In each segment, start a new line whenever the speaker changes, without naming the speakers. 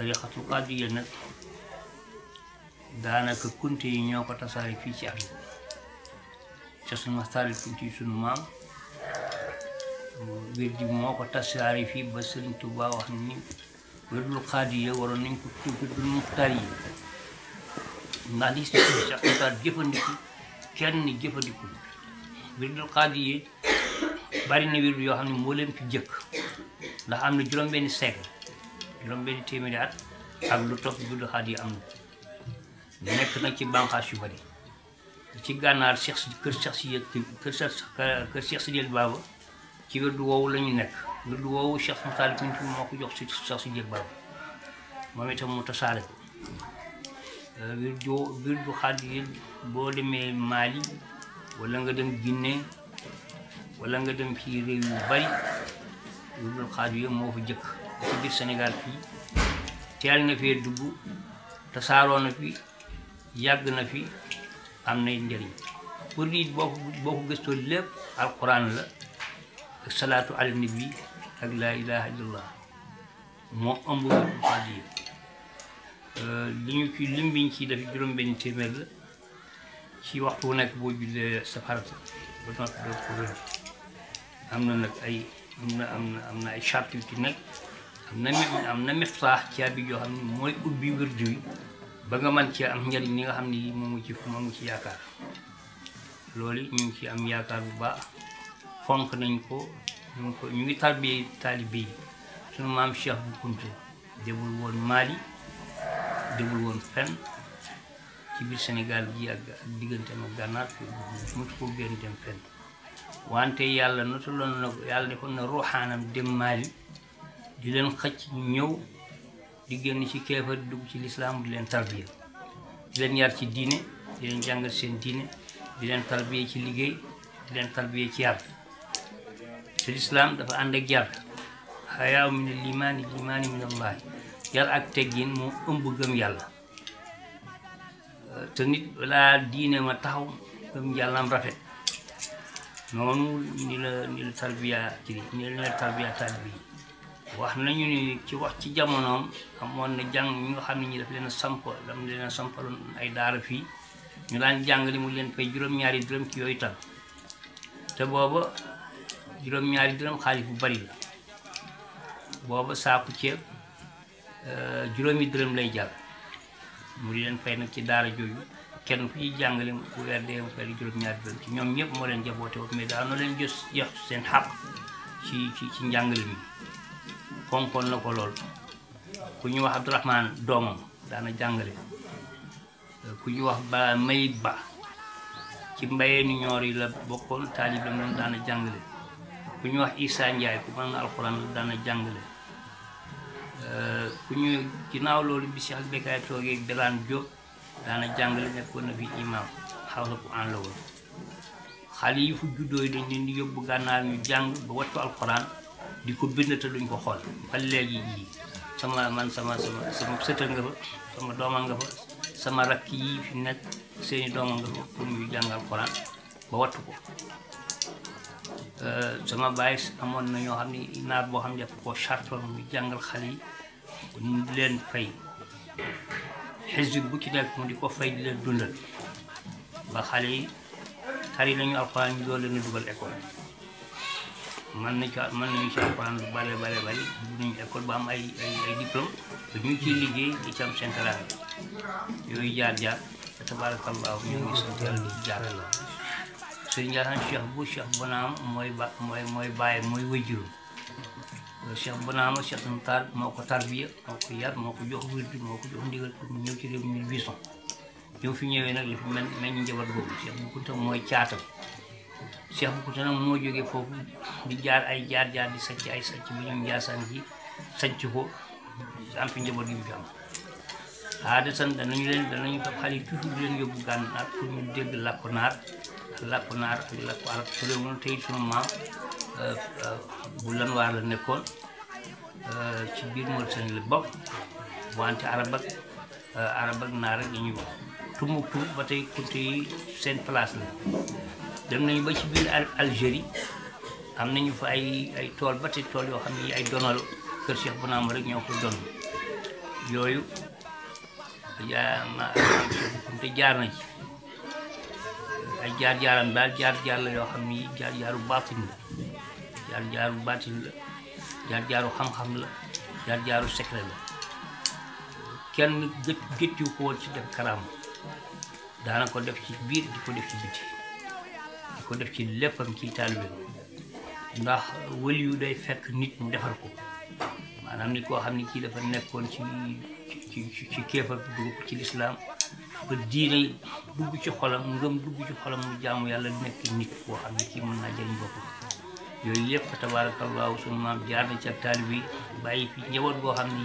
tariqatul qadiriyya nag daanaka kunte yi ñoo ko tasaare fii ci Afrique Cheikh Makhtar Kunti yi sunu maam wirdi moo ko tasaare fii ba Sëriñ Tuubaa wax ni wirdul qadiriyya waroon nañ ko wirdul muxtaar yi ndax li si Cheikh Makhtar jëfandiku kenn jëfandiku wirdul qadiriyya bari na wirdu yoo xam ne moo leen fi jëkk ndax am na juróom-benni siècle juróom-benni téeméeri at ak lu topp wirdul qadiriyya am na nekk nag ci bànqaas yu bari ci gànnaar kër Cheikh Sidiel Baba ci wirdu woowu la ñu nekk wirdu woowu Cheikh Makhtar Kunti moo ko jox si Cheikh Sidiel Baba moom itam mu tasaare ko wirdu qadiriyya boo demee Mali wala nga dem Guinée wala nga dem ci réew yu bari wirdul qadiriyya moo fa jëkk ci biir Sénégal fii teel na fee dugg tasaaroo na fi yàgg na fi am nay njëriñ pour lii boo ko gëstoo lépp alquran la ak salaatu ala nabi ak laa ilaha illallah moo ëmb wirdul qadiriyya li ñu ci lim biñ ci def juróom-benn téeméer la ci waxtu wu nekk boo jullee sa farata ba noppi doo ko wér am na nag ay am na ay charte yu ci nekk am na miftaax caabi joo xam ne mooy ubbi wirdu wi ba nga mën cee am njëriñ li nga xam ne moom nga ci yaakaar loolu ñu ngi ci am yaakaar bu baax fonk nañ ko ñu ngi tarbiyee taalibe yi sunu maam Cheikh bu Kunta demul woon Mali demul woon fenn ci biir Sénégal gi ak diggante ma gànnaar mosu ko gën dem fenn wante yàlla notaloon na ko yàlla defoon na ruuxaanam dem Mali di leen xëcc ñëw di génn ci keefar dugg ci lislaam di leen tarbiya di leen yar ci diine di leen jàngal seen diine di leen tarbiya ci liggéey di leen tarbiya ci yar te lislaam dafa ànd ak yar xayaaw min al imaani min allah yar ak teggin moo ëmb gëm yàlla te nit balaa diine ma taxaw gëm yàllaam rafet noonu ni la tarbiya taalibe yi wax nañu ni ci jamonoom amoon na jàng ñi nga xam ne ñi daf leen a sampaloon ay daara fii ñu daan jàng li mu leen fay juróom-ñaari dërëm ci yooyu tam te booba juróom-ñaari dërëm xaalis bu bari la booba saaku ceeb juróomi dërëm lay jar mu di leen fay nag ci daara jooju kenn ku ci jàngale bu weer dee mu fay juróom-ñaari dërëm ci ñoom ñëpp moo leen jaboote woon mais daanoo leen jox seen xaq ci njàngale mi fonkoon na ko lool ku ñu wax Abdourahman doomam daana jàngale ku ñu wax ba Mayit Ba ci mbayee ni ñoor yi la bokkoon taalib la moom daana jàngale ku ñu wax Issa Ndiaye ku mën na alxuraan la daana jàngale ku ñu ginnaaw loolu bi Cheikh Bekkaay toogee Birane Diop daana jàngale nekkoon na fi imam xaw na ko an la woon xale yi fu juddoo yi dañ leen di yóbbu gànnaar ñu jàng ba wattu alxuraan di ko bind te duñ ko xool ba léegi jii sama sëta nga fa sama dooma nga fa sama rakk yi fi nekk seeni dooma nga fa pour ñu jàngal Alxuraan ba wattu ko sama baay amoon na ñoo xam ne naar boo xam ne daf ko chartoon mu jàngal xale yi ñu di leen fay xisib bu ci nekk mu di ko fay di leen dundal ba xale yi tari nañu Alxuraan ñu doon leen a dugal école mën nañu ci Alxuraan lu bare dugg nañu école ba am ay diplôme te ñu ciy liggéey di ci am seen teraanga yooyu jaar fa tabaarakallaahu ñu ngi sant Yàlla di jaar Sëriñ Cheikh Bonaam mooy bàyyi mooy wëjjurum Cheikh Bonaam Cheikh Makhtar moo ko tarbiya moo ko yar moo ko jox wirdu moo ko jox ndigal pour mu ñëw ci réew mi bison ñëw fi ñëwee nag li fi mel ñu njaboot boobu Cheikh Bu Kunta mooy caatam Cheikh Bu Kunta nag moo jógee foofu di jaar di sàcc ay sàcc ba ñoom Njaasaan ji sàcc ko am fi njaboot gi mu fi am aadatan danañu fab xale yi toujours di leen yóbbu Gànnaar pour ñu dégg làkku naar ak làkku arab su réew moom tey sunu maam bu lan waar la nekkoon ci biir Mauritanie la bokk wante arab ak naar rek dañuy wax Tumbuktu ba tey Kunta yi seen place la dem nañu ba ci biir Algérie am nañu fa ay tool ba tey tool yoo xam ne ay donal kër Cheikh Bonaam rek ñoo ko don yooyu te jaar na ci ay jaar-jaaram daal jaar-jaar la yoo xam ni jaar-jaaru baatin la jaar-jaaru baatin la jaar-jaaru xam-xam la jaar-jaaru secret la kenn gëccu ko woon ci def karaama daana ko def ci biir di ko def ci biti di ko def ci léppam ci taalibe ndax wëli yu day fekk nit mu defar ko maanaam nit koo xam ne kii dafa nekkoon ci kéefar dugg ci lislaam ba diine dugg ci xolam ngëm dugg ci xolam mu jaamu yàlla nekk nit koo xam ne kii mën naa jëriñ bopp yooyu yëpp tabaarakallaahu sunu maam jaar na ci ak taalibe yi bàyyi fi njaboot goo xam ni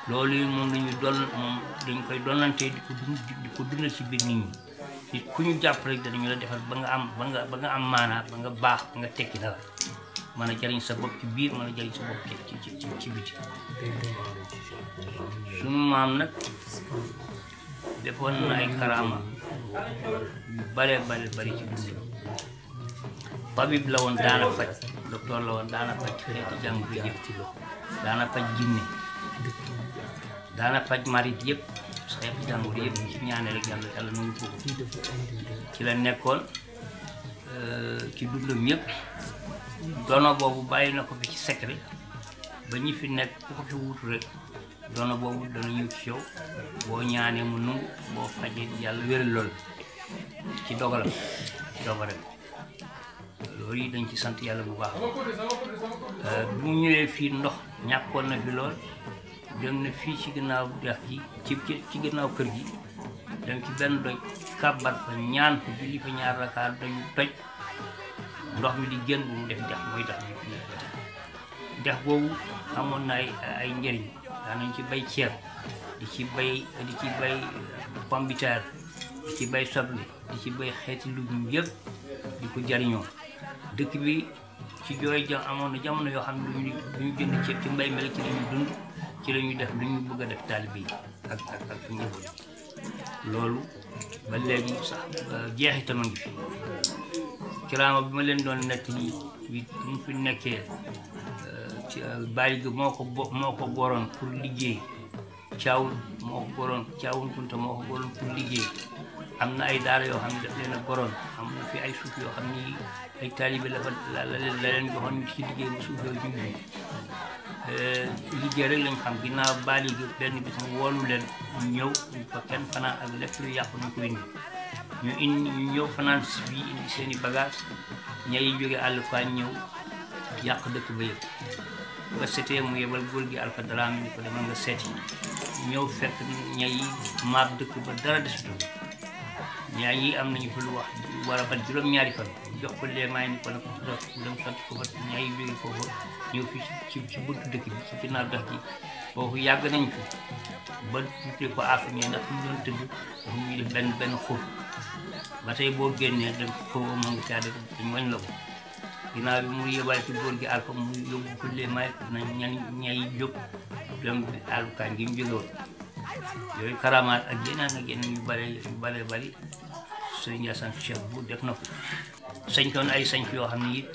loolu yi moom lañuy doon moom dañ koy donante di ko dundal ci biir nit ñi nit ku ñu jàpp rek danañu la defal ba nga am maanaa ba nga baax ba nga tekki dara mën a jëriñ sa bopp ci biir mën a jëriñ sa bopp ci biti sunu maam nag defoon na ay karaama yu bari ci dund tabib la woon daana faj docteur la woon daana faj xeeti jàngoro yëpp daana faj jinne daana faj marit yëpp xeeti jàngoro yëpp ci ñaane rek yàlla nu ngi foofu ci la nekkoon ci dundam yëpp dono boobu bàyyi na ko fi ci secret ba ñi fi nekk ku ko fi wutu rek dono boobu dana ñëw ci yow boo ñaanee mu nungu boo fajee yàlla wéral lool ci dogalam ci dogalam loolu yi dañ ci sant yàlla bu baax bu mu ñëwee fii ndox ñàkkoon na fi lool dem na fii ci ginnaaw dex gi ci ginnaaw kër gi dem ci benn doj kàbbat fa ñaan fa julli fa ñaar rakaat dañu toj ndox mi di génn bu mu def dex mooy tax dex boobu amoon na ay njëriñ daanañ ci bay ceeb di ci bay pombiteer di ci bay soble di ci bay xeeti lujum yëpp di ko jariñoo dëkk bi ci jooy amoon na jamono yoo xam ne duñu jënd ceeb ci mbay mi rek ci lañu dund ci lañuy def lu ñu bëgg a def taalibe yi ak njaboot loolu ba léegi sax jeexital ngi fi kiraama bi ma leen doon nekk nii bi mu fi nekkee ci bàyyi gi moo ko goroon pour liggéey caawun moo ko goroon caawun kunta moo ko goroon pour liggéey am na ay daara yoo xam ne daf leen a goroon am na fi ay suuf yoo xam ni ay taalibe la leen joxoon ñu ci liggéey ba suuf yooyu ñu liggéey rek lañ xam ginnaaw baali gi benn bis mu woolu leen ñu ñëw ñu fa kenn fanaan ak lépp lu yàqu ñu ko indi ñu ñëw fanaan si bii indi seen i bagage ñay jóge àll fa ñëw yàq dëkk ba yëpp ba setee mu yebal góor gi Alpha Dramé ni ko demal nga seeti ñëw fekk ñay maab dëkk ba dara desutul ñaa yi am nañu fi lu wax war a bat juróom-ñaari fan jox ko léemaay ni ko nag dem sant ko fa ñaa yi jóge foofu ñëw fi ci buntu dëkk bi ci ginnaaw dox ji foofu yàgg nañ ko ba tuddee ko aaf ñi ndax ñu doon tëdd dafa muy def benn xur ba tey boo génnee dem foofu moo ngi caa def dañ wañ la ko ginnaaw bi mu yebal ci góor gi Alpha mu yóbbu ko léemaay na ñay jóg dem àllukaan gi mu jóge woon yooyu karamaat ak yeneen yu bari sëñ Ndiassane Cheikh bu def na ko sañtoon ay sañc yoo xam ne it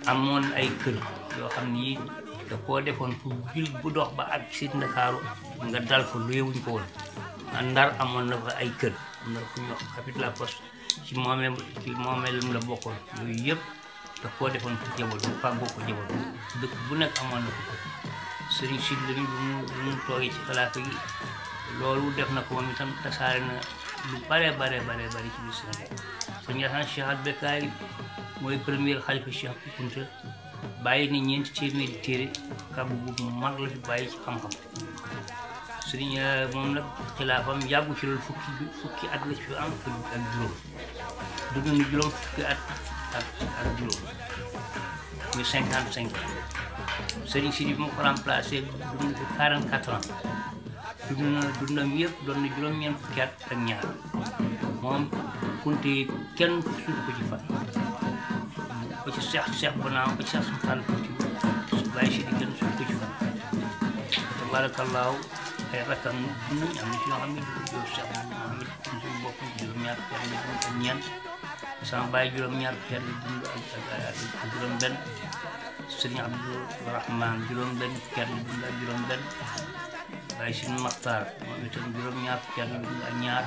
amoon ay kër yoo xam ne it da koo defoon pour jul bu dox ba ak si Ndakaaru nga dal ko luyewuñ ko woon Ndar amoon na fa ay kër am na fu ñu wax Capitale la Poste ci moomeelam la bokkoon yooyu yëpp da koo defoon pour jabal bu fàggoo ko jabal dëkk bu nekk amoon na ko sëriñ Sid Lamine bu mu toogee ci xilaafa gi loolu def na ko moom itam tasaare na lu bare ci biir Sénégal sëñ Ndiassane Cheikh al Bekkaay mooy premier xalifa Cheikh Kounta bàyyi ni ñeenti téeméeri téere kàggu bu mag la fi bàyyi ci xam-xam sëriñ moom nag xilaafam yàggu ci loolu fukki at la fi am ak juróom dund na juróom fukki at ak juróom muy 55 sëriñ si bi mu ko remplacé dund na 44 ans dundam yëpp doon na juróom-ñeent fukki at ak ñaar moom Kunta yi kenn suutu ko ci fan ba ci Cheikh Bonaam ba ci Cheikh Sultaan Kunta bàyyi si di kenn suutu ko ci fan tabaarakallaahu ay rakkam nañ am na ci ñoo xam ne du Cheikh Mohamed suñu bopp juróom-ñaar fukki at la dund ak ñeent sama bàyyi juróom-ñaar fukki at la dund ak juróom-benn sëriñ Abdou Rahman juróom-benn fukki at la dund ak juróom-benn Baye Sine Maxtaar moom itam juróom-ñaar fukki at ak ñaar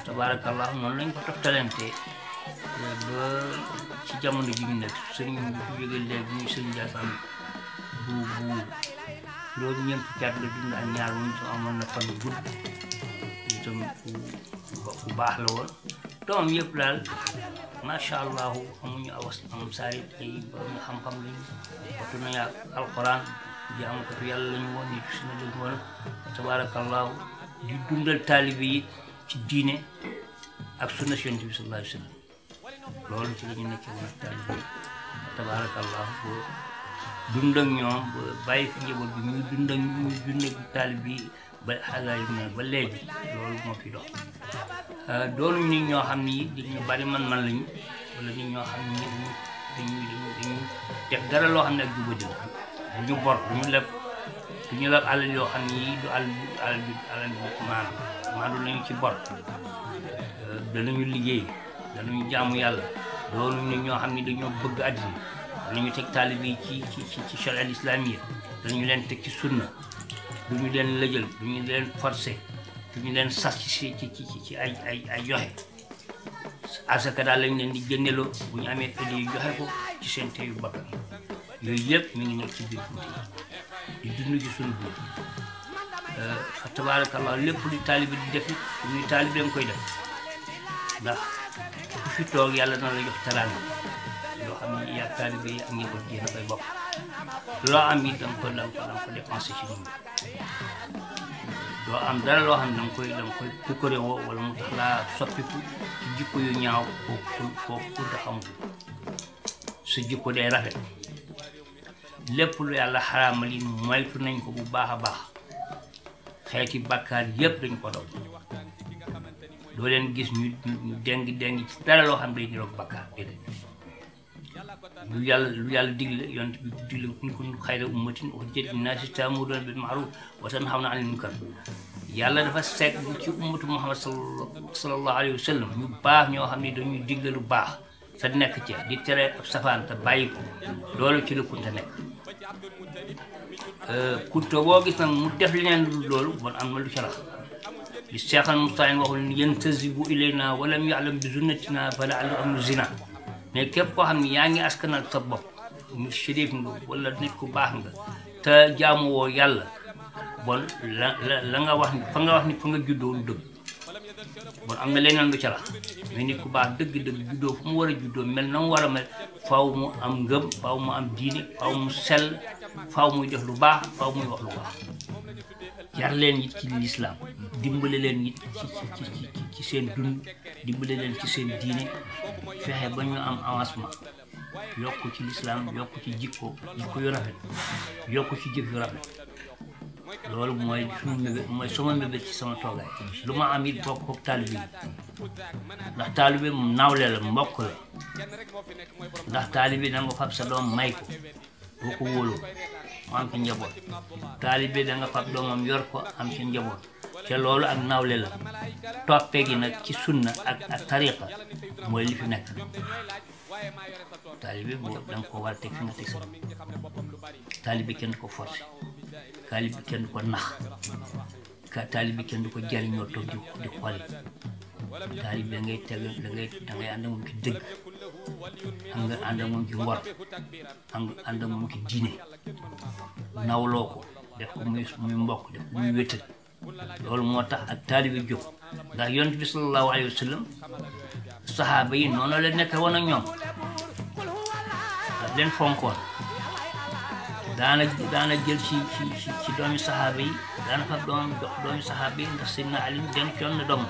tabarakallah noonu lañ ko toftalante ba ci jamono ji ñu nekk sëriñ bi fi jóge léegi muy sëriñ Ndiassane bu juróom-ñeent fukki at la dund ak ñaar moom itam amoon na fan gudd itam ku baax la woon doomam yëpp daal macha allah amuñu awas am saayit ay borom xam-xam lañu wattu nañu alquran jaamukatu yàlla lañu woon nit suna lañu woon tabarakallahu di dundal taalibe yi ci diine ak sunna Yonent bi sallallahu alayhi wa sallam loolu ci la ñu nekkee woon ak taalibe yi tabarakallahu ba dund ak ñoom ba bàyyi fi njaboot bi ñuy dund ak taalibe yi ba xalaat yi ba léegi loolu moo fi dox doonuñu nit ñoo xam ni ñu bari man lañu wala nit ñoo xam ni dañu def dara loo xam ne ak jubadi la duñu bor duñu leb alal yoo xam ni du alal bi maandu nañu ci bor danañu liggéey danañu jaamu yàlla doonuñu nit ñoo xam ni dañoo bëgg àddina danañu teg taalibe yi ci charia islamiyya danañu leen teg ci sunna duñu leen lëjal duñu leen forcé duñu leen sas ci ay joxe asaka daal lañ leen di génneloo bu ñu amee ëllëg yu joxe ko ci seen teyu bakkan yooyu yëpp mi ngi nekk ci biir Fuuta di dund ci suñu biir fa tabarakallah lépp lu taalibe di def suñuy taalibe nga koy def ndax ku fi toog yàlla na la jox teraanga yoo xam ne yaa taalibe yi ak njaboot gi koy bokk loo am it danga ko dépensé ci ñun doo am dara loo xam ne danga koy pukkare woo wala mu tax laa soppiku ci jikko yu ñaaw kooku da xamul sa jikko day rafet lépp lu yàlla xaraamal yi moytu nañ ko bu baax a baax xeeti bàkkaar yépp dañ ko daw doo leen gis ñu déng ci dara loo xam day niroog bàkkaar déedéet lu yàlla digle yonent bi digle kuntum xayra ummatin uxrijat linnaasi ta'muruuna bil ma'ruuf wa tanhawna 'anil munkar yàlla dafa seet ci ummatu Muhammad sallallahu alayhi wa sallam ñu baax ñoo xam ne dañuy digle lu baax te nekk ci di tere ab safaan te bàyyi ko loolu ci la kunta nekk kunta boo gis nag mu def leneen lu loolu bon am na lu ca rax li Seexal Mustafa waxul yantazibu ilaynaa wa lam ya'lam bi sunnatinaa fa la'allahu amru zina mais képp koo xam ne yaa ngi askanal sa bopp mu shérif nga wala nit ku baax nga te jaamu woo yàlla bon la nga wax ni fa nga juddoo lu dëgg bon am na leneen lu ca la mais nit ku baax dëgg juddoo fu mu war a juddoo mel na mu war a mel faaw mu am ngëm faaw mu am diine faaw mu sell faaw muy def lu baax faaw muy wax lu baax yar leen it ci lislaam dimbale leen it ci seen dund dimbale leen ci seen diine fexe ba ñu am avancement yokku ci lislaam yokku ci jikko yu rafet yokku ci jëf yu rafet loolu mooy suñu mébét mooy sama mébét ci sama toogaay lu ma am it bokk ko taalibe yi ndax taalibe moom nawle la mbokk la ndax taalibe da nga fab sa doom may ko boo ko wóoloo mu am ci njaboot taalibe da nga fab doomam yor ko am ci njaboot te loolu ak nawle la toppe gi nag ci sunna ak tariqa mooy li fi nekk taalibe boo da nga ko war a teg fi nga teg sa taalibe kenn ko forcé taalibe kenn ko nax taalibe kenn du ko jariñoo toog di xoole taalibe da ngay teg da ngay ànd ak moom ci dëgg nga ànd ak moom ci ngor ànd ak moom ci diine nawloo ko def ko muy mbokk def ko muy wéttal loolu moo tax ak taalibe jóg ndax yonent bi sallallahu alayhi wa sallam saxaaba yi noonu la nekk woon ak ñoom daf leen fonkoon daana jël ci doomi saxaaba yi daana fab doomi saxaaba yi ndax Seydina Ali dencoon na doom